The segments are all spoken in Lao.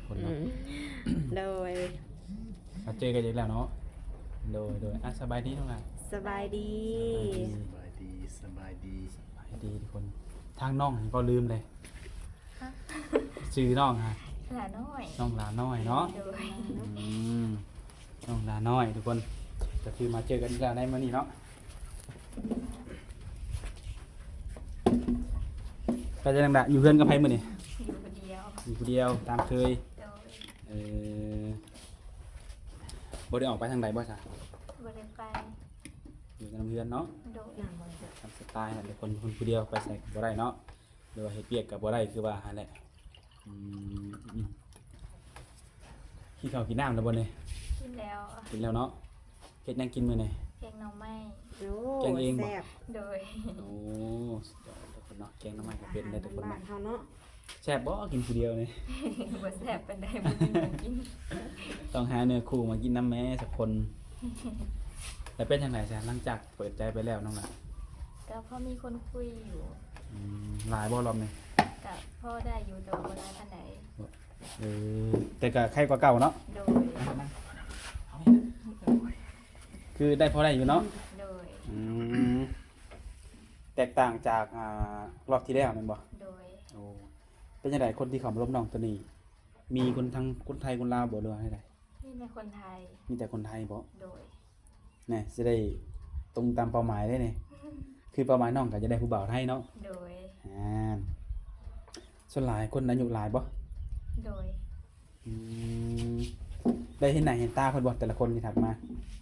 ຄົນເນາະ ອືມ ໂດຍ ມາເຈີກັນອີກແລ້ວເນາະ ໂດຍ ໂດຍ ອ່ະ ສະບາຍດີນ້ອງຫຼ້າ ສະບາຍດີ ສະບາຍດີ ສະບາຍດີ ສະບາຍດີທຸກຄົນ ທາງນ້ອງນີ້ກໍລືມເລີຍ ຮະ ຊື່ນ້ອງຫະ ຫຼ້ານ້ອຍ ນ້ອງຫຼ້ານ້ອຍເນາະ ໂດຍ ອືມ ນ້ອງຫຼ້ານ້ອຍທຸກຄົນ ກໍຄືມາເຈີກັນອີກແລ້ວໃນມື້ນີ້ເນາະ ໄປຈັ່ງໃດລະ ຢູ່ເຮືອນກັບໃຜມື້ນີ້ ຢູ່ຜູ້ດຽວ ຢູ່ຜູ້ດຽວຕາມເຄີຍ ໂດຍ ເອີ ບໍ່ໄດ້ອອກໄປທາງໃດບໍ່ຊະ ບໍ່ໄດ້ໄປ ຢູ່ແຕ່ນຳເຮືອນເນາະ ໂດຍ ຕາມສະໄຕລ໌ຫັ້ນແຫຼະ ຄົນ ຄົນຜູ້ດຽວໄປໃສກໍບໍ່ໄດ້ເນາະ ຫຼືວ່າເຮັດວຽກກໍບໍ່ໄດ້ຄືວ່າຫັ້ນແຫຼະ ອືມ ອືມ ກິນເຂົ້າກິນນ້ຳແລ້ວບໍ່ນີ້ ກິນແລ້ວ ກິນແລ້ວເນາະ ເຮັດຫຍັງກິນມື້ນີ້ ແກງໜໍ່ໄມ້ ໂອ້ ແກງເອງບໍ່ ແຊບ ໂດຍ ໂອ້ ສຸດຍອດເດີຄົນເນາະ ແກງໜໍ່ໄມ້ກໍເປັນເດີທຸກຄົນ ອາຫານບ້ານໆເຮົາເນາະ ແຊບບໍ່ກິນຜູ້ດຽວນີ້ ບໍ່ແຊບປານໃດ ບໍ່ມີຫຍັງກິນ ຕ້ອງຫາເນື້ອຄູ່ມາກິນນຳແມ້ສັກຄົນ ແລ້ວເປັນຈັ່ງໃດຊະ ຫຼັງຈາກເປີດໃຈໄປແລ້ວນ້ອງຫຼ້າ ກໍພໍມີຄົນຄຸຍຢູ່ ອືມ ຫຼາຍບໍ່ລອບນີ້ ກໍພໍໄດ້ຢູ່ ແຕ່ວ່າບໍ່ຫຼາຍປານໃດ ເອີ ແຕ່ກໍໄຄກວ່າເກົ່າເນາະ ໂດຍ ຄືໄດ້ພໍໄດ້ຢູ່ເນາະ ໂດຍ ອືມ ແຕກຕ່າງຈາກ ອ່າ ລອບທີ່ແລ້ວແມ່ນບໍ່ ໂດຍ ໂອ້ ເປັນຈັ່ງໃດຄົນທີ່ເຂົ້າມາລົມນ້ອງໂຕນີ້ ມີຄົນທັງຄົນໄທຄົນລາວບໍ່ ຫຼືວ່າໃດ ມີແຕ່ຄົນໄທ ມີແຕ່ຄົນໄທບໍ່ ໂດຍ ແນ່ ຊິໄດ້ຕົງຕາມເປົ້າໝາຍເດ້ນີ້ ຄືເປົ້າໝາຍນ້ອງກໍຢາກໄດ້ຜູ້ບ່າວໄທເນາະ ໂດຍ ອ່າ ສ່ວນຫຼາຍຄົນອາຍຸຫຼາຍບໍ່ ໂດຍ ອືມ ໄດ້ເຫັນໜ້າເຫັນຕາເພິ່ນບໍ່ ແຕ່ລະຄົນທີ່ທັກມາ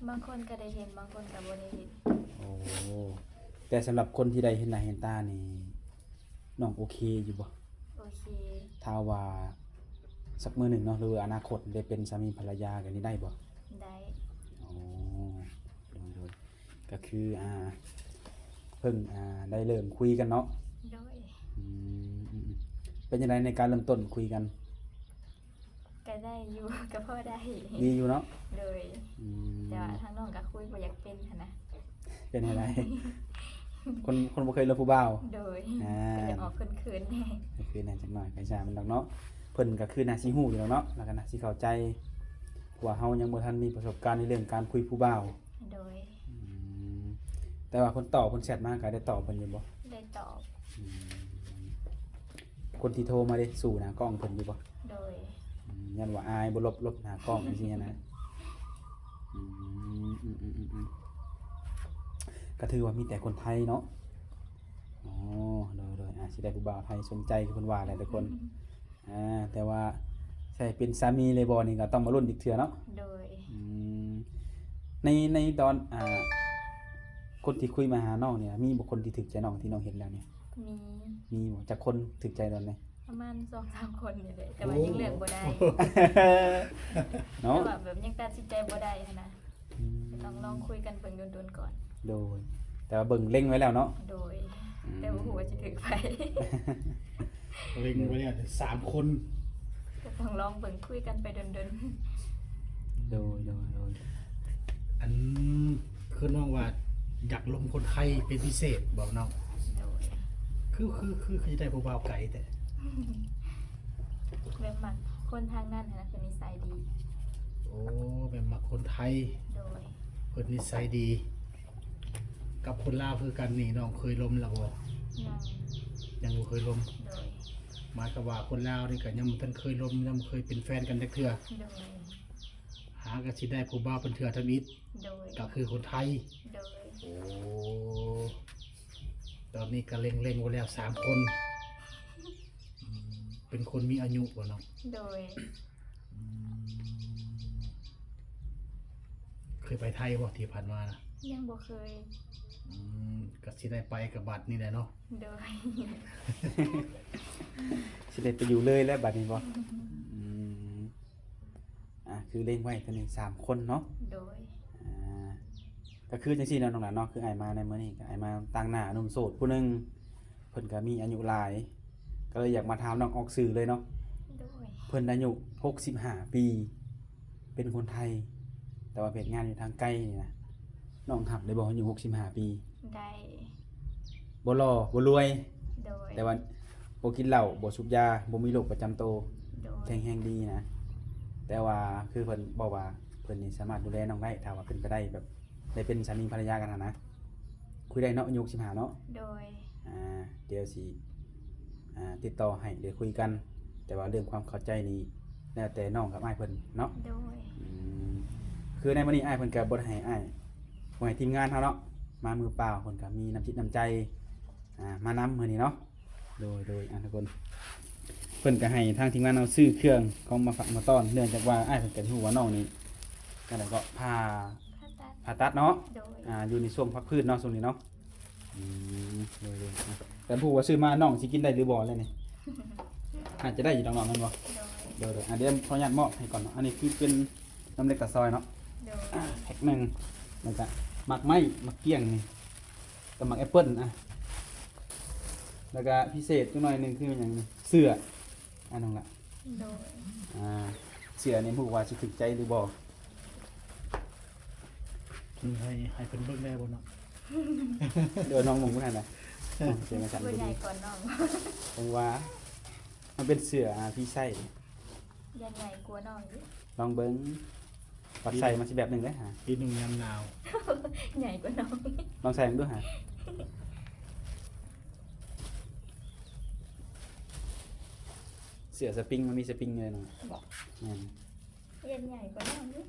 ບາງຄົນກໍໄດ້ເຫັນ ບາງຄົນກໍບໍ່ໄດ້ເຫັນ ໂອ້ ແຕ່ສຳລັບຄົນທີ່ໄດ້ເຫັນໜ້າເຫັນຕານີ້ ນ້ອງໂອເຄຢູ່ບໍ່ ໂອເຄ ຖ້າວ່າສັກມື້ໜຶ່ງເນາະ ຫຼືອະນາຄົດໄດ້ເປັນສາມີພັນລະຍາກັນນີ້ໄດ້ບໍ່ ໄດ້ ໂອ້ ໂດຍໆ ກໍຄື ອ່າ ເພິ່ງ ອ່າ ໄດ້ເລີ່ມຄຸຍກັນເນາະ ໂດຍ ອືມ ເປັນຈັ່ງໃດໃນການເລີ່ມຕົ້ນຄຸຍກັນ ກໍໄດ້ຢູ່ ກໍພໍໄດ້ ດີຢູ່ເນາະ ໂດຍ ອືມ ແຕ່ວ່າທາງນ້ອງກໍຄຸຍບໍ່ຢາກເປັນຫັ້ນນະ ເປັນຈັ່ງໃດ ຄົນ ຄົນບໍ່ເຄີຍລົມຜູ້ບ່າວ ໂດຍ ອ່າ ກໍຢາກອອກເຂີນໆແດ່ ເຂີນໆແດ່ຈັກໜ້ອຍ ກໍຢ່າມັນດອກເນາະ ເພິ່ນກໍຄືໜ້າຊິຮູ້ຢູ່ດອກເນາະ ແລ້ວກໍໜ້າຊິເຂົ້າໃຈ ເພາະວ່າເຮົາຍັງບໍ່ທັນມີປະສົບການໃນເລື່ອງການຄຸຍຜູ້ບ່າວ ໂດຍ ອືມ ແຕ່ວ່າເພິ່ນຕອບ ເພິ່ນແຊັດມາກໍໄດ້ຕອບເພິ່ນຢູ່ບໍ່ ໄດ້ຕອບ ອືມ ຄົນທີ່ໂທມາເດ້ ສູ້ໜ້າກ້ອງເພິ່ນຢູ່ບໍ່ ໂດຍ ອືມ ຢ້ານວ່າອາຍບໍ່ລົບ ລົບໜ້າກ້ອງຈັ່ງຊີ້ນະ ອືມ ອືມ ອືມ ອືມ ກໍຖືວ່າມີແຕ່ຄົນໄທເນາະ ອໍ ໂດຍໆ ອາດຊິໄດ້ຜູ້ບ່າວໄທສົມໃຈຄືເພິ່ນວ່າແຫຼະທຸກຄົນ ອ່າ ແຕ່ວ່າໃສ່ເປັນສາມີເລີຍບໍ່ນີ້ກໍຕ້ອງມາລຸ້ນອີກເທື່ອເນາະ ໂດຍ ອືມ ໃນ ໃນຕອນ ອ່າ ຄົນທີ່ຄຸຍມາຫານ້ອງນີ້ ມີບໍ່ຄົນທີ່ຖືກໃຈນ້ອງ ທີ່ນ້ອງເຫັນແລ້ວນີ້ ມີ ມີບໍ່ ຈັກຄົນຖືກໃຈຕອນນີ້ ປະມານສອງສາມຄົນນີ້ແຫຼະ ແຕ່ວ່າ ໂອ້ ຍັງເລືອກບໍ່ໄດ້ ເນາະ ແຕ່ວ່າແບບຍັງຕັດສິນໃຈບໍ່ໄດ້ຫັ້ນນະ ອືມ ກໍຕ້ອງລອງຄຸຍກັນເບິ່ງດົນໆກ່ອນ ໂດຍ ແຕ່ວ່າເບິ່ງເລັງໄວ້ແລ້ວເນາະ ໂດຍ ອືມ ແຕ່ບໍ່ຮູ້ວ່າຊິຖືກໃຜ ເລັງໄວ້ແລ້ວສາມຄົນ ກໍຕ້ອງລອງເບິ່ງ ຄຸຍກັນໄປດົນໆ ໂດຍ ໂດຍ ໂດຍ ອັນ ຄືນ້ອງວ່າຢາກລົມຄົນໄທເປັນພິເສດບໍ່ນ້ອງ ໂດຍ ຄື ຄື ຄື ຄືຈະໄດ້ຜູ້ບ່າວໄກແທ້ ແບບມັກຄົນທາງນັ້ນຫັ້ນນະ ເພິ່ນນິໄສດີ ໂອ້ ແບບມັກຄົນໄທ ໂດຍ ເພິ່ນນິໄສດີ ກັບຄົນລາວຄືກັນນີ້ ນ້ອງເຄີຍລົມແລ້ວບໍ່ ຍັງ ຍັງບໍ່ເຄີຍລົມ ໂດຍ ໝາຍຄວາມວ່າຄົນລາວນີ້ກໍຍັງບໍ່ທັນເຄີຍລົມ ຍັງບໍ່ເຄີຍເປັນແຟນກັນຈັກເທື່ອ ໂດຍ ຫາກໍຊິໄດ້ຜູ້ບ່າວເປັນເທື່ອທຳອິດ ໂດຍ ກໍຄືຄົນໄທ ໂດຍ ໂອ້ ຕອນນີ້ກໍເລັງໆໄວ້ແລ້ວສາມຄົນ ອືມ ເປັນຄົນມີອາຍຸບໍ່ນ້ອງ ໂດຍ ອືມ ເຄີຍໄປໄທບໍ່ທີ່ຜ່ານມານະ ຍັງບໍ່ເຄີຍ ອືມ ກໍຊິໄດ້ໄປກັບບັດນີ້ແຫຼະເນາະ ໂດຍ ຊິໄດ້ໄປຢູ່ເລີຍແລ້ວບັດນີ້ບໍ່ ອືມ ອ່າ ຄືເລັງໄວ້ຕົວນີ້ສາມຄົນເນາະ ໂດຍ ອ່າ ກໍຄືຈັ່ງຊີ້ເນາະ ນ້ອງຫຼ້າເນາະ ຄືອ້າຍມາໃນມື້ນີ້ ກໍອ້າຍມາຕາງໜ້າໜຸ່ມໂສດຜູ້ໜຶ່ງ ເພິ່ນກໍມີອາຍຸຫຼາຍ ກໍເລີຍຢາກມາຖາມນ້ອງ ອອກຊື່ເລີຍເນາະ ໂດຍ ເພິ່ນອາຍຸຫົກສິບຫ້າປີ ເປັນຄົນໄທ ແຕ່ວ່າເຮັດງານຢູ່ທາງໄກນີ້ນະ ນ້ອງຮັບໄດ້ບໍ່ ອາຍຸຫົກສິບຫ້າປີ ໄດ້ ບໍ່ຫຼໍ່ບໍ່ລວຍ ໂດຍ ແຕ່ວ່າບໍ່ກິນເຫຼົ້າ ບໍ່ສູບຢາ ບໍ່ມີໂລກປະຈຳໂຕ ໂ ແຂງແຮງດີນະ. ແຕ່ວ່າຄືເພິ່ນບອກວ່າເພິ່ນນີ້ສາມາດດູແລນ້ອງໄດ້ ຖ້າວ່າເປັນໄປໄດ້ ແບບໄດ້ເປັນສາມີພັນລະຍາກັນຫັ້ນນະ. ຄຸຍໄດ້ເນາະ ອາຍຸສິບຫ້າເນາະ. ໂດຍ. ອ່າ ດຽວຊິ ອ່າ ຕິດຕໍ່ໃຫ້ໄດ້ຄຸຍກັນ ແຕ່ວ່າເລື່ອງຄວາມເຂົ້າໃຈນີ້ແລ້ວແຕ່ນ້ອງກັບອ້າຍເພິ່ນເນາະ. ໂດຍ. ອືມ ຄືໃນມື້ນີ້ອ້າຍເພິ່ນກໍບໍ່ໄດ້ໃຫ້ອ້າຍ ບໍ່ໃຫ້ທີມງານເຮົາເນາະ ມາມືເປົ່າ ເພິ່ນກໍມີນ້ຳຈິດນ້ຳໃຈ ອ່າ ມານຳມື້ນີ້ເນາະ. ໂດຍ ໂດຍ ອ່າ ທຸກຄົນ ເພິ່ນກໍໃຫ້ທາງທີມງານເຮົາຊື້ເຄື່ອງຂອງມາຝາກມາຕ້ອນ ເນື່ອງຈາກວ່າອ້າຍເພິ່ນກໍຮູ້ວ່ານ້ອງນີ້ ອັນໃດກໍຜ່າ ຜ່າຕັດ ຜ່າຕັດເນາະ. ໂດຍ. ອ່າ ຢູ່ໃນຊ່ວງພັກຟື້ນເນາະ ຊ່ວງນີ້ເນາະ. ອືມ ໂດຍ ໂດຍ. ອ່າ ແຕ່ບໍ່ຮູ້ວ່າຊື້ມານ້ອງຊິກິນໄດ້ຫຼືບໍ່ແລ້ວນີ້ ອາດຈະໄດ້ຢູ່ດອກເນາະ ແມ່ນບໍ່? ໂດຍ. ໂດຍ ໂດຍ. ອ່າ ດຽວຂໍອະນຸຍາດມອບໃຫ້ກ່ອນເນາະ. ອັນນີ້ຄືເປັນນ້ຳເລັກຕາຊອຍເນາະ. ໂດຍ. ແພັກໜຶ່ງ ແລ້ວກະໝາກໄມ້ ໝາກກ້ຽງນີ້ ກັບໝາກແອັບເປິ້ນ ອ່ະ ແລ້ວກະພິເສດຈັກໜ້ອຍໜຶ່ງຄືຫຍັງນີ້ ເສື້ອ ອັນນັ້ນລະ. ໂດຍ. ອ່າ ເສື້ອນີ້ບໍ່ຮູ້ວ່າຊິຖືກໃຈຫຼືບໍ່ ໃຫ້ ໃຫ້ເພິ່ນເບິ່ງໄດ້ບໍ່ເນາະ? ໂດຍ ນ້ອງມຸງພຸ້ນຫັ້ນນະ ເສື້ອມາສັ່ນ ຜູ້ໃຫຍ່ກ່ອນນ້ອງ ເພາະວ່າມັນເປັນເສື້ອ ອ່າ ທີ່ໃຊ້ ຢ້ານໃຫຍ່ກວ່ານ້ອງຢູ່. ລອງເບິ່ງ ບັດໃສ່ມັນຊິແບບໜຶ່ງເດ້ຫາ ທີ່ໜຶ່ງຍາມໜາວ ໃຫຍ່ກວ່ານ້ອງ. ລອງໃສ່ເບິ່ງດູຫາ ເສື້ອສະປິງ ມັນມີສະປິງຢູ່ເນາະ. ບໍ່ ແມ່ນ ຢ້ານໃຫຍ່ກວ່ານ້ອງຢູ່.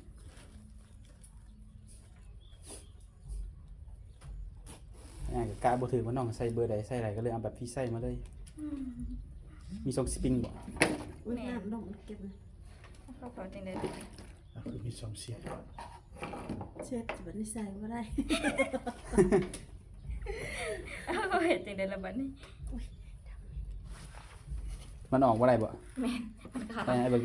ອ່າ ກະບໍ່ຖືກວ່ານ້ອງໃສ່ເບີໃດ ໃສ່ຫຼາຍກໍເລີຍເອົາແບບທີ່ໃສ່ມາເລີຍ. ອືມ ມີຊ່ອງສະປິງບໍ່? ອຸ້ຍ ແມ່ນ ນ້ຳລົງເກັບ ເຂົາເອົາຈັ່ງໃດລະ? ອ່ະ ຄືມີຊ່ອງສຽບ ເຊັດ ບັດນີ້ໃສ່ບໍ່ໄດ້. ເອົາ ເຮັດຈັ່ງໃດລະບັດນີ້? ມັນອອກບໍ່ໄດ້ບໍ່? ແມ່ນ ມັນຄາ ໃຫ້ເບິ່ງ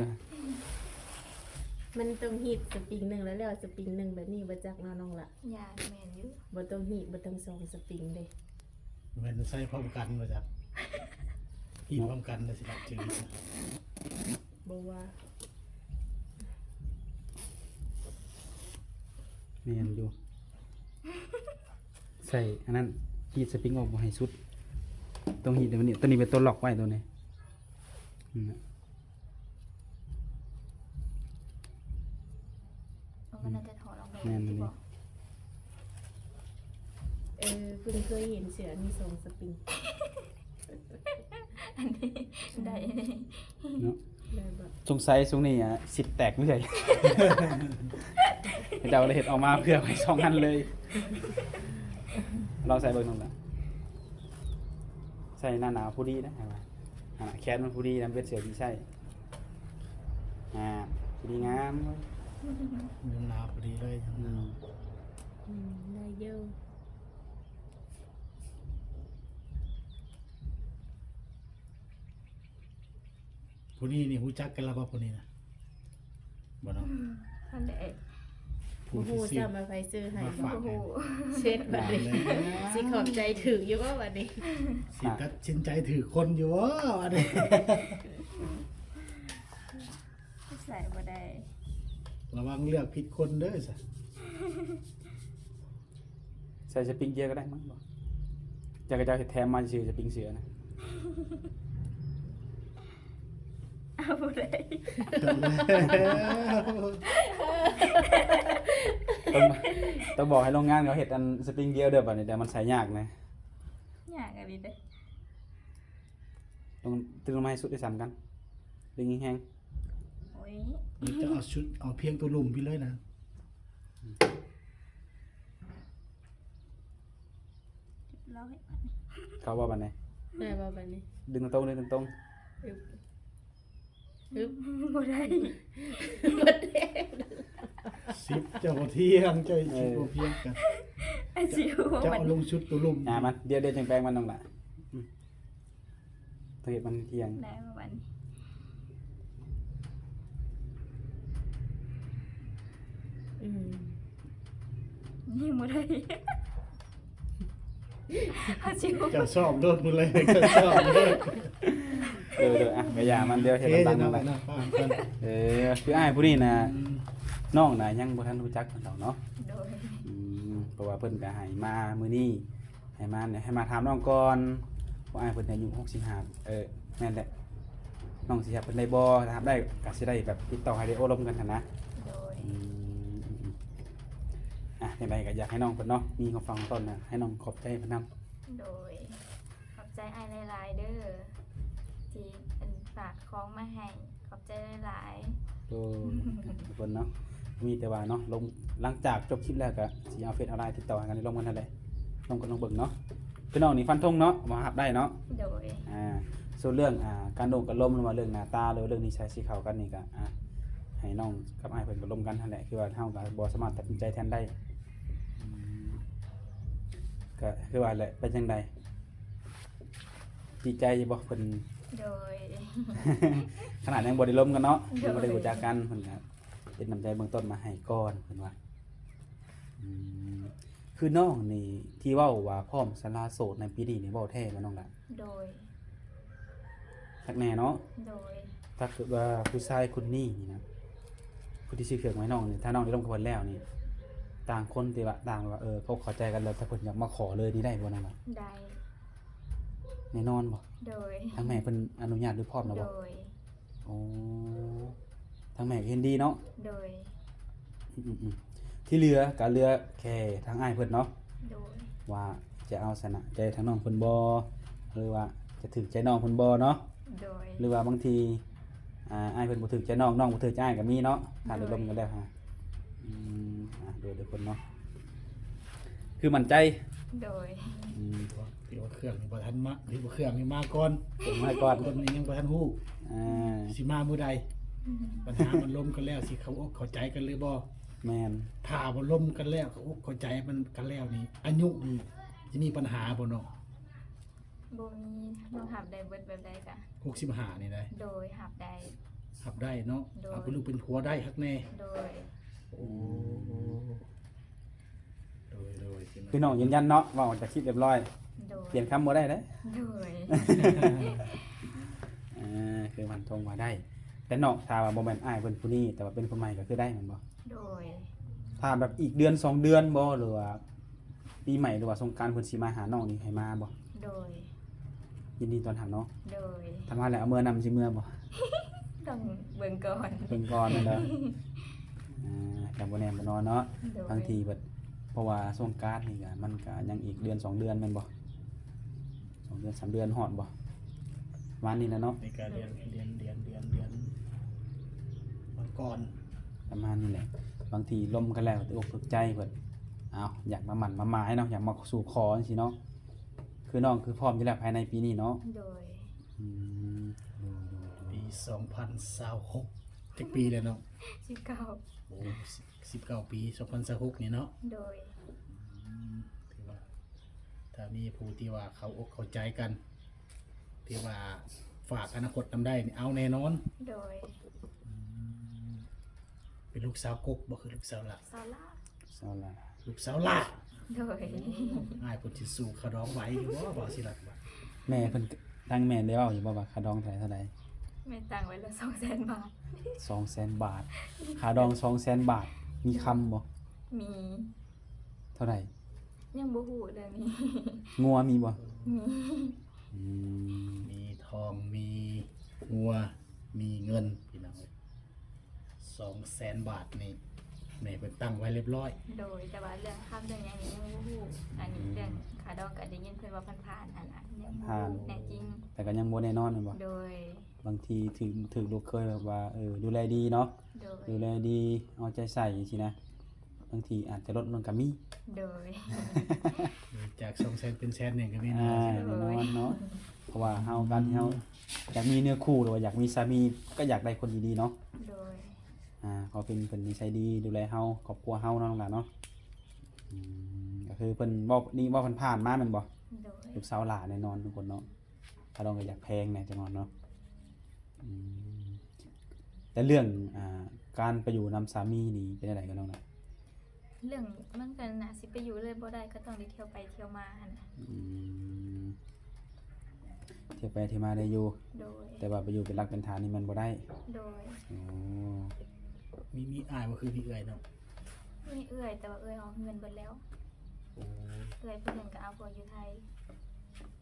ມັນຕ້ອງຮີດສະປິງໜຶ່ງ ແລ້ວ ແລ້ວສະປິງໜຶ່ງແບບນີ້ ບໍ່ຈັກເນາະນ້ອງລະ. ຢ້ານແມ່ນຢູ່ ບໍ່ຕ້ອງຮີດ ບໍ່ຕ້ອງສອງສະປິງເດ້. ແມ່ນໃຊ້ພ້ອມກັນບໍ່ຈັກ ຮີດພ້ອມກັນແລ້ວຊິລັກຈື່ ບໍ່ວ່າ ແມ່ນຢູ່. ໃສ່ອັນນັ້ນ ຮີດສະປິງອອກບໍ່ໃຫ້ສຸດ ຕ້ອງຮີດແບບນີ້ ຕົວນີ້ເປັນຕົວລັອກໄວ້ ຕົວນີ້ ອືມ. ເອົາ ມັນໜ້າຈະຖອດອອກໄດ້ ແມ່ນ ທີ່ບອກ ເອີ ເພິ່ນເຄີຍເຫັນເສື້ອມີສອງສະປິງ ອັນນີ້ໄດ້ເນາະ ໄດ້ບໍ່? ສົງໄສຊ່ວງນີ້ ອາ ຊິດແຕກເລື້ອຍ ເຈົ້າເລີຍເຮັດອອກມາເພື່ອໄວ້ສອງອັນເລີຍ. ລອງໃສ່ເບິ່ງໜຶ່ງລະ ໃສ່ໜ້າໜາວພໍດີນະ ຫັ້ນນະ ແຂນມັນພໍດີນຳ ເປັນເສື້ອທີ່ໃສ່ ອ່າ ພໍດີງາມ ຍາມໜາວພໍດີເລີຍ. ອືມ ອືມ ໄດ້ຢູ່. ຜູ້ນີ້ນີ້ຮູ້ຈັກກັນແລ້ວບໍ່ ຜູ້ນີ້ນະ? ບໍ່ເນາະ ອືມ ທ່ານໃດ ຜູ້ທີ່ ບໍ່ຮູ້ຊ້ຳວ່າໃຜຊື້ໃຫ້ ມາຝາກໃຫ້ ບໍ່ຮູ້ ເຊັດບັດນີ້ ຊິຂອບໃຈຖືກຢູ່ບໍ່ບັດນີ້? ຊິຕັດສິນໃຈຖືກຄົນຢູ່ບໍ່ບັດນີ້? ໃສ່ບໍ່ໄດ້ ລະວັງເລືອກຜິດຄົນເດີຊະ. ໃສ່ສະປິງເກຍກໍໄດ້ມັ້ງ ບໍ່ ຈັກເຈົ້າເຮັດແຖມມາຊື່ ສະປິງເສື້ອນະ. ເອົາບໍ່ໄດ້ ຕ້ອງ ຕ້ອງບອກໃຫ້ໂຮງງານເຂົາເຮັດອັນສະປິງດຽວເດີ ບັດນີ້ ແຕ່ມັນໃສ່ຍາກນະ. ຍາກອີ່ຫຼີເດ້. ຕ້ອງດຶງລົງມາໃຫ້ສຸດໃຫ້ສ່ຳກັນ ດຶງແຮງໆ. ໂອ້ຍ ດຽວຈະເອົາຊຸດ ເອົາພຽງຕົວລຸ່ມພີ້ເລີຍນະ. ເອົາໃຫ້ ເຂົ້າບໍ່ບັດນີ້? ໄດ້ບໍ່ບັດນີ້? ດຶງຕົງໆ ດຶງຕົງໆ. ອຶບ ອຶບ ບໍ່ໄດ້ ບໍ່ໄດ້. ສິບ ເຈົ້າບໍ່ທ່ຽງ ເຈົ້າ ເອີ ສິບບໍ່ພຽງກັນ. ເຈົ້າເອົາລົງຊຸດຕົວລຸ່ມ. ອ່າ ມາ ດຽວ ດຽວຈັ່ງແປງມັນນ້ອງຫຼ້າ. ອືມ ເຮັດມັນທ່ຽງ ໄດ້ປະມານນີ້. ອືມ ຍັງບໍ່ໄດ້ ເຮົາຊິຮູ້ ເຈົ້າຊອບໂລດມື້ແລງ ເຈົ້າຊອບໂລດ. ເອີ ເດີ ອ່ະ ກະຢ່າມັນ ດຽວເຮັດນຳກັນ. ເອີ ຄືອ້າຍຜູ້ນີ້ນະ ອືມ ນ້ອງນະຍັງບໍ່ທັນຮູ້ຈັກເພິ່ນດອກເນາະ. ໂດຍ. ອືມ ເພາະວ່າເພິ່ນກະໃຫ້ມາມື້ນີ້ ໃຫ້ມາ ໃຫ້ມາຖາມນ້ອງກ່ອນ ເພາະອ້າຍເພິ່ນອາຍຸຫົກສິບຫ້າ ເອີ ແມ່ນແຫຼະ ນ້ອງຊິຮັບເພິ່ນໄດ້ບໍ່? ຖ້າຮັບໄດ້ກໍຊິໄດ້ແບບຕິດຕໍ່ໃຫ້ໄດ້ໂອ້ລົມກັນຫັ້ນນະ. ໂດຍ. ອືມ ອືມ ອືມ ອ່ະ ຈັ່ງໃດກໍຢາກໃຫ້ນ້ອງເພິ່ນເນາະ ມີຄວາມຝັນຂອງຕົນນະ ໃຫ້ນ້ອງຂອບໃຈເພິ່ນນຳ. ໂດຍ. ຂອບໃຈອ້າຍຫຼາຍໆເດີ ທີ່ເພິ່ນຝາກຂອງມາໃຫ້. ຂອບໃຈຫຼາຍໆ. ໂອ້ ທຸກຄົນເນາະ ມີແຕ່ວ່າເນາະ ລົມ ຫຼັງຈາກຈົບຄລິບແລ້ວກໍຊິເອົາເຟສເອົາລາຍຕິດຕໍ່ຫາກັນ ລົມກັນຫັ້ນແຫຼະ. ລົມກັນລອງເບິ່ງເນາະ. ຄືນ້ອງນີ້ຟັນທົງເນາະ ວ່າຮັບໄດ້ເນາະ. ໂດຍ. ອ່າ ສ່ວນເລື່ອງ ອ່າ ການໂອ້ກັນລົມ ຫຼືວ່າເລື່ອງໜ້າຕາ ຫຼືວ່າເລື່ອງນິໄສຊິເຂົ້າກັນນີ້ກໍ ອ່າ ໃຫ້ນ້ອງກັບອ້າຍເພິ່ນກໍລົມກັນຫັ້ນແຫຼະ. ຄືວ່າເຮົາກໍບໍ່ສາມາດຕັດສິນໃຈແທນໄດ້. ອືມ ກໍຄືວ່າແຫຼະ ເປັນຈັ່ງໃດ? ດີໃຈຢູ່ບໍ່ເພິ່ນ? ໂດຍ. ຂະໜາດຍັງບໍ່ໄດ້ລົມກັນເນາະ ໂດຍ ຍັງບໍ່ໄດ້ຮູ້ຈັກກັນ ເພິ່ນກໍເຮັດນ້ຳໃຈເບື້ອງຕົ້ນມາໃຫ້ກ່ອນ ເພິ່ນວ່າ. ອືມ ຄືນ້ອງນີ້ທີ່ເວົ້າວ່າພ້ອມສະຫຼະໂສດໃນປີນີ້ນີ້ ເວົ້າແທ້ບໍ່ນ້ອງຫຼ້າ? ໂດຍ. ຄັກແນ່ເນາະ. ໂດຍ. ຖ້າເກີດວ່າຜູ້ຊາຍຄົນນີ້ນີ້ນະ ຜູ້ທີ່ຊື້ເຄື່ອງມາໃຫ້ນ້ອງນີ້ ຖ້ານ້ອງໄດ້ລົມກັບເພິ່ນແລ້ວນີ້ ຕ່າງຄົນທີ່ວ່າ ຕ່າງວ່າ ເອີ ເຂົາເຂົ້າໃຈກັນແລ້ວ ຖ້າເພິ່ນຢາກມາຂໍເລີຍນີ້ໄດ້ບໍ່ນ້ອງ? ໄດ້. ແນ່ນອນບໍ່? ໂດຍ. ທາງແມ່ເພິ່ນອະນຸຍາດ ຫຼື ພ້ອມແລ້ວບໍ່? ໂດຍ. ໂອ້ ທາງແມ່ກໍເຫັນດີເນາະ. ໂດຍ. ອືມໆ ທີ່ເຫຼືອກໍເຫຼືອແຄ່ທາງອ້າຍເພິ່ນເນາະ. ໂດຍ. ວ່າຈະເອົາຊະນະໃຈທາງນ້ອງເພິ່ນບໍ່ ຫຼືວ່າຈະຖືກໃຈນ້ອງເພິ່ນບໍ່ເນາະ. ໂດຍ. ຫຼືວ່າບາງທີ ອ່າ ອ້າຍເພິ່ນບໍ່ຖືກໃຈນ້ອງ ນ້ອງບໍ່ຖືກໃຈອ້າຍກໍມີເນາະ ຖ້າໄດ້ລົມກັນແລ້ວ. ໂດຍ. ອືມ ອ່າ ໂດຍ ທຸກຄົນເນາະ ຄືໝັ້ນໃຈ. ໂດຍ. ອືມ ທີ່ວ່າເຄື່ອງນີ້ບໍ່ທັນມາ ທີ່ວ່າເຄື່ອງນີ້ມາກ່ອນ ເຄື່ອງມາກ່ອນ ຄົນນີ້ຍັງບໍ່ທັນຮູ້ ອ່າ ຊິມາມື້ໃດ. ອືມ ບັນຫາມັນລົມກັນແລ້ວ ຊິເຂົ້າອົກເຂົ້າໃຈກັນຫຼືບໍ່? ແມ່ນ. ຖ້າບໍ່ລົມກັນແລ້ວ ເຂົ້າອົກເຂົ້າໃຈມັນກັນແລ້ວນີ້ ອາຍຸນີ້ຊິມີບັນຫາບໍ່ນ້ອງ? ບໍ່ມີ. ນ້ອງຮັບໄດ້ເບິດແບບໃດກະ ຫົກສິບຫ້ານີ້ໄດ໋. ໂດຍ. ຮັບໄດ້. ຮັບໄດ້ເນາະ. ໂດຍ. ເອົາເປັນລູກເປັນຜົວໄດ້ ຮັກແນ່. ໂດຍ. ໂອ້ ໂດຍໆ ພີ່ນ້ອງຢືນຢັນເນາະ ເວົ້າອອກຈາກຄລິບຮຽບຮ້ອຍ. ໂດຍ. ປ່ຽນຄຳບໍ່ໄດ້ເດ້. ໂດຍ. ເອີ ຄືຟັນທົງວ່າໄດ້ ແຕ່ເນາະ ຖ້າວ່າບໍ່ແມ່ນອ້າຍເພິ່ນຜູ້ນີ້ ແຕ່ວ່າເປັນຄົນໃໝ່ກໍຄືໄດ້ແມ່ນບໍ່? ໂດຍ. ຖ້າແບບອີກເດືອນສອງເດືອນບໍ່ ຫຼືວ່າປີໃໝ່ ຫຼືວ່າສົງການ ເພິ່ນຊິມາຫານ້ອງນີ້ ໃຫ້ມາບໍ່? ໂດຍ. ຍິນດີຕ້ອນຮັບເນາະ. ໂດຍ. ຖ້າມາແລ້ວເອົາເມືອນຳ ຊິເມືອບໍ່? ຕ້ອງເບິ່ງກ່ອນ ເບິ່ງກ່ອນເດີ. ອ່າ ກໍບໍ່ແນ່ບໍ່ນອນເນາະ. ໂດຍ. ບາງທີເພິ່ນ ເພາະວ່າສົງການນີ້ກໍ ມັນກໍຍັງອີກເດືອນສອງເດືອນແມ່ນບໍ່? ສອງເດືອນສາມເດືອນຮອດບໍ່? ປະມານນີ້ແຫຼະເນາະ. ໃນການເດືອນ ເດືອນ ເດືອນ ເດືອນ ເດືອນ ມັງກອນ ປະມານນີ້ແຫຼະ. ບາງທີລົມກັນແລ້ວຖືກອົກຖືກໃຈເພິ່ນ ອ້າວ ຢາກມາໝັ້ນມາໝາຍເນາະ ຢາກມາສູ່ຂໍຈັ່ງຊີ້ເນາະ. ຄືນ້ອງຄືພ້ອມຢູ່ແລ້ວພາຍໃນປີນີ້ເນາະ. ໂດຍ. ອືມ ໂດຍ ໂດຍ ໂດຍ. ປີສອງພັນຊາວຫົກ ຈັກປີແລ້ວນ້ອງ? ສິບເກົ້າ. ໂອ້ ສິບເກົ້າປີ ສອງພັນຊາວຫົກນີ້ເນາະ. ໂດຍ. ອືມ ຖືວ່າ ຖ້າມີຜູ້ທີ່ວ່າເຂົ້າອົກເຂົ້າໃຈກັນ ທີ່ວ່າຝາກອະນາຄົດນຳໄດ້ນີ້ ເອົາແນ່ນອນ. ໂດຍ. ອືມ ເປັນລູກສາວກົກບໍ່ ຄືລູກສາວຫຼ້າ? ສາວຫຼ້າ. ສາວຫຼ້າ. ລູກສາວຫຼ້າ. ໂດຍ. ອ້າຍເພິ່ນຊິສູ້ຄ່າດອງໄຫວຢູ່ບໍ່ ບໍ່ຊິລັດວ່າ? ແມ່ເພິ່ນ ທາງແມ່ໄດ້ເວົ້າຢູ່ບໍ່ວ່າຄ່າດອງເທົ່າໃດ ເທົ່າໃດ? ແມ່ຕັ້ງໄວ້ແລ້ວ ສອງແສນບາດ. ສອງແສນບາດ. ຄ່າດອງສອງແສນບາດ. ມີຄຳບໍ່? ມີ. ເທົ່າໃດ? ຍັງບໍ່ຮູ້ເລື່ອງນີ້. ງົວມີບໍ່? ມີ. ອືມ ມີທອງ ມີງົວ ມີເງິນ ພີ່ນ້ອງເອີຍ. ສອງແສນບາດນີ້ ແມ່ເພິ່ນຕັ້ງໄວ້ຮຽບຮ້ອຍ. ໂດຍ. ແຕ່ວ່າເລື່ອງຄຳເລື່ອງຫຍັງນີ້ຍັງບໍ່ຮູ້. ອັນນີ້ ອືມ ເລື່ອງຄ່າດອງກໍໄດ້ຍິນເພິ່ນເວົ້າຜ່ານໆ ຫັ້ນນະ ຍັງບໍ່ຮູ້ແນ່ຈິງ. ແຕ່ກໍຍັງບໍ່ແນ່ນອນແມ່ນບໍ່? ໂດຍ. ບາງທີຖືກ ຖືກລູກເຂີຍແບບວ່າ ເອີ ດູແລດີເນາະ. ໂດຍ. ດູແລດີ ເອົາໃຈໃສ່ຈັ່ງຊີ້ນະ ບາງທີອາດຈະລົດລົງກໍມີ. ໂດຍ. ຈາກສອງແສນເປັນແສນນີ້ກໍມີ. ອ່າ ແນ່ນອນເນາະ. ເພາະວ່າເຮົາ ການທີ່ເຮົາຢາກມີເນື້ອຄູ່ ຫຼືວ່າຢາກມີສາມີ ກໍຢາກໄດ້ຄົນດີໆເນາະ. ໂດຍ. ອ່າ ເພາະເພິ່ນ ເພິ່ນນິໄສດີ ດູແລເຮົາ ຄອບຄົວເຮົາເນາະ ນ້ອງຫຼ້າເນາະ. ອືມ ກໍຄືເພິ່ນເວົ້າ ນີ້ເວົ້າຜ່ານໆມາແມ່ນບໍ່? ໂດຍ. ລູກສາວຫຼ້າແນ່ນອນທຸກຄົນເນາະ. ຄ່າດອງກໍຢາກແພງແດ່ຈັກໜ້ອຍເນາະ. ອືມ ແຕ່ເລື່ອງ ອ່າ ການໄປຢູ່ນຳສາມີນີ້ເປັນຈັ່ງໃດກັບນ້ອງນະ? ເລື່ອງມັນກໍໜ້າຊິໄປຢູ່ເລີຍບໍ່ໄດ້ ກໍຕ້ອງໄດ້ທ່ຽວໄປທ່ຽວມາຫັ້ນນະ. ອືມ ທ່ຽວໄປທ່ຽວມາໄດ້ຢູ່. ໂດຍ. ແຕ່ວ່າໄປຢູ່ເປັນຫຼັກເປັນຖານນີ້ມັນບໍ່ໄດ້. ໂດຍ. ໂອ້ ມີ ມີອ້າຍບໍ່ ຄືມີເອື້ອຍນ້ອງ? ມີເອື້ອຍ ແຕ່ວ່າເອື້ອຍອອກເຮືອນເບິດແລ້ວ. ໂອ້ ເອື້ອຍຜູ້ໜຶ່ງກໍເອົາຜົວຢູ່ໄທ.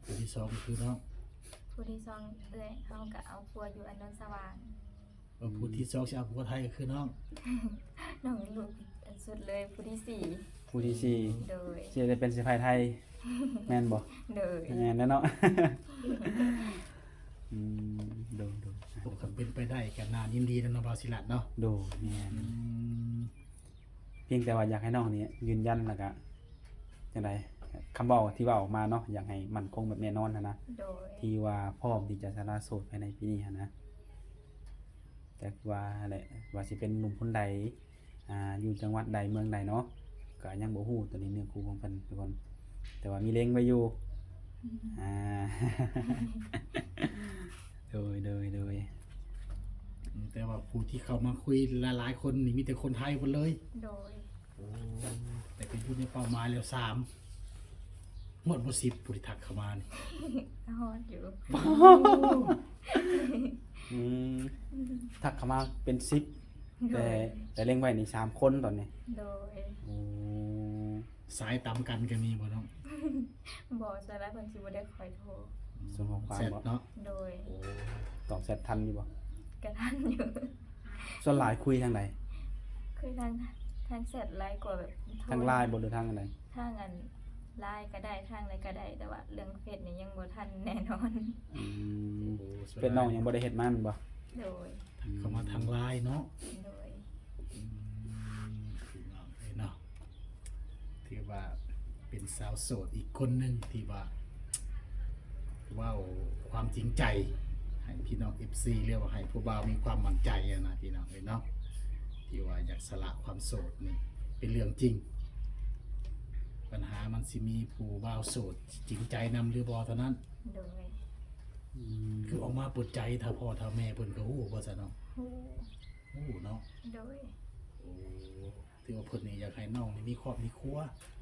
ຜູ້ທີສອງກໍຄືນ້ອງ. ຜູ້ ຜູ້ທີສອງເອື້ອຍເຮົາກໍເອົາຜົວຢູ່ອັນໂນນສະຫວ່າງ. ເອີ ຜູ້ທີສອງຊິເອົາຜົວໄທກໍຄືນ້ອງ ນ້ອງລູກອັນສຸດເລີຍ ຜູ້ທີສີ່. ຜູ້ທີສີ່. ໂດຍ. ຊິໄດ້ເປັນສະໃພ້ໄທ ແມ່ນບໍ່? ໂດຍ. ແມ່ນແລ້ວເນາະ. ອືມ ໂດຍໆ ໂອ້ ຄັນເປັນໄປໄດ້ກໍໜ້າຍິນດີນຳເນາະ ບ່າວສີລັດເນາະ. ໂດຍ ແມ່ນ. ອືມ ພຽງແຕ່ວ່າຢາກໃຫ້ນ້ອງນີ້ຢືນຢັນ ແລ້ວກະຈັ່ງໃດ ຄຳເວົ້າທີ່ເວົ້າອອກມາເນາະ ຢາກໃຫ້ໝັ້ນຄົງແບບແນ່ນອນຫັ້ນນະ. ໂດຍ. ທີ່ວ່າພ້ອມທີ່ຈະສະລະໂສດພາຍໃນປີນີ້ຫັ້ນນະ. ແຕ່ວ່າຫັ້ນແຫຼະ ວ່າຊິເປັນໜຸ່ມຄົນໃດ ອ່າ ຢູ່ຈັງຫວັດໃດເມືອງໃດເນາະ ກໍຍັງບໍ່ຮູ້ ຕົວນີ້ເນື້ອຄູ່ຂອງເພິ່ນທຸກຄົນ ແຕ່ວ່າມີເລັງໄວ້ຢູ່. ອືມ. ອ່າ ໂດຍໆໆ. ອືມ ແຕ່ວ່າຜູ້ທີ່ເຂົ້າມາຄຸຍຫຼາຍໆຄົນນີ້ມີແຕ່ຄົນໄທເບິດເລີຍ. ໂດຍ. ໂອ້ ແຕ່ກໍຢູ່ໃນເປົ້າໝາຍແລ້ວສາມ ຮອດບໍ່ສິບ ຜູ້ທີ່ທັກເຂົ້າມານີ້? ຮອດຢູ່. ອືມ ທັກເຂົ້າມາເປັນສິບ. ໂດຍ. ແຕ່ ແຕ່ເລັງໄວ້ນີ້ສາມຄົນຕອນນີ້. ໂດຍ. ໂອ້ ສາຍຕຳກັນກໍມີບໍ່ນ້ອງ? ບໍ່ ສ່ວນຫຼາຍເພິ່ນຊິບໍ່ໄດ້ຄ່ອຍໂທ. ອືມ ສົ່ງຂໍ້ຄວາມ ແຊັດ ບໍ່? ເນາະ. ໂດຍ. ໂອ້ ຕອບແຊັດທັນຢູ່ບໍ່? ກໍທັນຢູ່. ສ່ວນຫຼາຍຄຸຍທາງໃດ? ຄຸຍທາງ ທາງແຊັດຫຼາຍກວ່າແບບໂທ. ທາງ LINE ບໍ່ ຫຼືທາງອັນໃດ? ທາງອັນ LINE ກໍໄດ້ ທາງໃດກໍໄດ້ ແຕ່ວ່າເລື່ອງເຟສນີ້ຍັງບໍ່ທັນແນ່ນອນ. ອືມ. ໂອ້ ເຟສນ້ອງຍັງບໍ່ໄດ້ເຮັດມາແມ່ນບໍ່? ໂດຍ. ທັກເຂົ້າມາທາງ LINE ເນາະ. ໂດຍ. ອືມ ພີ່ນ້ອງເອີຍເນາະ ຖືວ່າເປັນສາວໂສດອີກຄົນໜຶ່ງທີ່ວ່າເວົ້າຄວາມຈິງໃຈໃຫ້ພີ່ນ້ອງ ເອັຟຊີ ຫຼືວ່າໃຫ້ຜູ້ບ່າວມີຄວາມໝັ້ນໃຈຫັ້ນນະ ພີ່ນ້ອງເອີຍເນາະ ທີ່ວ່າຢາກສະຫຼະຄວາມໂສດນີ້ເປັນເລື່ອງຈິງ. ບັນຫາມັນຊິມີຜູ້ບ່າວໂສດຈິງໃຈນຳຫຼືບໍ່ເທົ່ານັ້ນ. ໂດຍ. ອືມ ຄືອອກມາເປີດໃຈ ຖ້າພໍ່ຖ້າແມ່ເພິ່ນກໍຮູ້ບໍ່ຊະນ້ອງ? ຮູ້. ຮູ້ເນາະ. ໂດຍ. ໂອ້ ຖືວ່າເພິ່ນນີ້ຢາກໃຫ້ນ້ອງນີ້ມີຄອບມີຄົວ.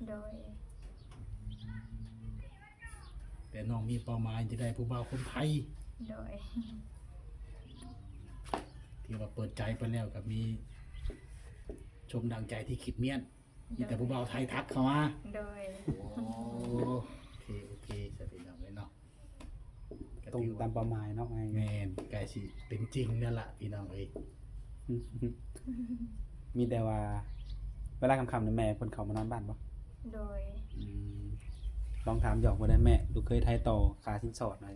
ໂດຍ. ແຕ່ນ້ອງມີເປົ້າໝາຍຈະໄດ້ຜູ້ບ່າວຄົນໄທ. ໂດຍ. ທີ່ວ່າເປີດໃຈໄປແລ້ວກໍມີສົມດັ່ງໃຈທີ່ຄິດມ້ຽນ. ໂດຍ. ມີແຕ່ຜູ້ບ່າວໄທທັກເຂົ້າມາ. ໂດຍ. ໂອ້ ໂອເຄ ໂອເຄ ຊະ ພີ່ນ້ອງເອີຍເນາະ. ກໍຖືວ່າ ຕົງຕາມເປົ້າໝາຍເນາະ. ແມ່ນ ໃກ້ຊິເປັນຈິງແລ້ວລະ ພີ່ນ້ອງເອີຍ. ມີແຕ່ວ່າເວລາຄ່ຳໆນີ້ແມ່ເພິ່ນເຂົ້າມານອນບ້ານບໍ່? ໂດຍ. ອືມ ລອງຖາມຫຍອກເບິ່ງໄດ້ແມ່ ລູກເຂີຍໄທຕໍ່ຄ່າສິນສອດໜ່ອຍ.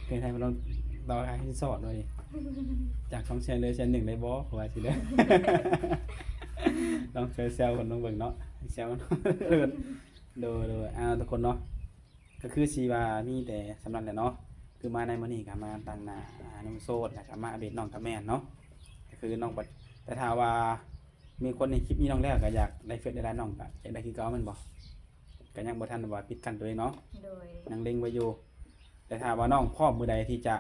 ເຄີຍໃຫ້ມາລອງຕໍ່ຄ່າສິນສອດໜ່ອຍ ຈາກສອງແສນເຫຼືອແສນໜຶ່ງໄດ້ບໍ່ ເຂົາວ່າຊີ້ເດີ. ລອງແຊວໆເພິ່ນເບິ່ງເນາະ ແຊວ. ໂດຍໆ ເອົາ ທຸກຄົນເນາະ ກໍຄືຊິວ່າມີແຕ່ສ່ຳນັ້ນແຫຼະເນາະ. ຄືມາໃນມື້ນີ້ກໍມາຕາງໜ້າ ອ່າ ໜຸ່ມໂສດ ແລ້ວກໍມາອັບເດດນ້ອງກັບແມ່ເນາະ. ກໍຄືນ້ອງ ແຕ່ຖ້າວ່າມີຄົນເຫັນຄລິບນີ້ນ້ອງແລ້ວ ກໍຢາກໄດ້ເຟສໄດ້ໄລນ໌ນ້ອງ ກໍຢາກໄດ້ຄືເກົ່າແມ່ນບໍ່? ກໍຍັງບໍ່ທັນວ່າປິດກັ້ນຕົວເອງເນາະ. ໂດຍ. ຍັງເລັງໄວ້ຢູ່ ແຕ່ຖ້າວ່ານ້ອງພ້ອມມື້ໃດທີ່ຈະ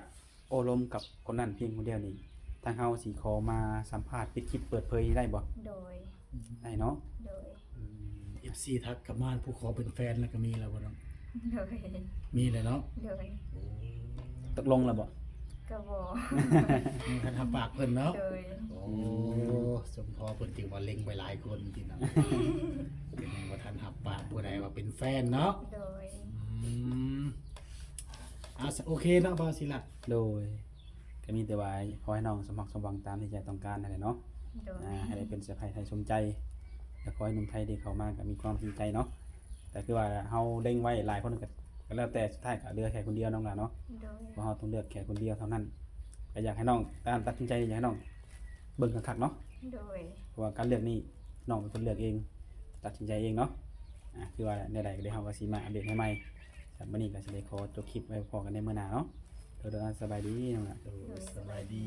ໂອ້ລົມກັບຄົນນັ້ນພຽງຜູ້ດຽວນີ້ ທາງເຮົາຊິຂໍມາສຳພາດປິດຄລິບເປີດເຜີຍໄດ້ບໍ່? ໂດຍ. ໄດ້ເນາະ. ໂດຍ. ອືມ ເອັຟຊີທັກກັບມາ ຜູ້ຂໍເປັນແຟນແລ້ວກໍມີແລ້ວບໍ່ນ້ອງ? ໂດຍ. ມີແລ້ວເນາະ. ໂດຍ. ໂອ້ ຕົກລົງແລ້ວບໍ່? ກໍບໍ່ ຍັງບໍ່ທັນຮັບປາກເພິ່ນເນາະ. ໂດຍ. ໂອ້ ອືມ ສົມພໍເພິ່ນຈຶ່ງວ່າເລັງໄວ້ຫຼາຍຄົນພີ່ນ້ອງ ຍັງບໍ່ທັນຮັບປາກຜູ້ໃດວ່າເປັນແຟນເນາະ. ໂດຍ. ອືມ ອ່າ ໂອເຄເນາະ ບ່າວສີລັດ. ໂດຍ. ກໍມີແຕ່ວ່າຂໍໃຫ້ນ້ອງສົມຫວັງສົມຫວັງຕາມທີ່ໃຈຕ້ອງການຫັ້ນແຫຼະເນາະ. ໂດຍ. ອ່າ ໃຫ້ໄດ້ເປັນສະໃພ້ໄທສົມໃຈ ແລະ ຂໍໃຫ້ໜຸ່ມໄທທີ່ເຂົ້າມາກໍມີຄວາມຈິງໃຈເນາະ. ກໍຄືວ່າເຮົາເລັງໄວ້ຫຼາຍຄົນ ກໍ ກໍແລ້ວແຕ່ ສຸດທ້າຍກໍເຫຼືອແຄ່ຄົນດຽວນ້ອງຫຼ້າເນາະ. ໂດຍ. ເພາະເຮົາຕ້ອງເລືອກແຄ່ຄົນດຽວເທົ່ານັ້ນ. ກໍຢາກໃຫ້ນ້ອງ ການຕັດສິນໃຈນີ້ ຢາກໃຫ້ນ້ອງເບິ່ງຄັກໆເນາະ. ໂດຍ. ເພາະວ່າການເລືອກນີ້ ນ້ອງເປັນຄົນເລືອກເອງ ຕັດສິນໃຈເອງເນາະ. ອ່າ ຄືວ່າແນວໃດກໍໄດ້ ເຮົາກໍຊິມາອັບເດດໃຫ້ໃໝ່. ສຳລັບມື້ນີ້ກໍຊິໄດ້ຂໍຈົບຄລິບໄວ້ ພໍ້ກັນໃນມື້ໜ້າເນາະ. ໂດຍໆ ສະບາຍດີນ້ອງຫຼ້າ. ໂດຍ ສະບາຍດີ.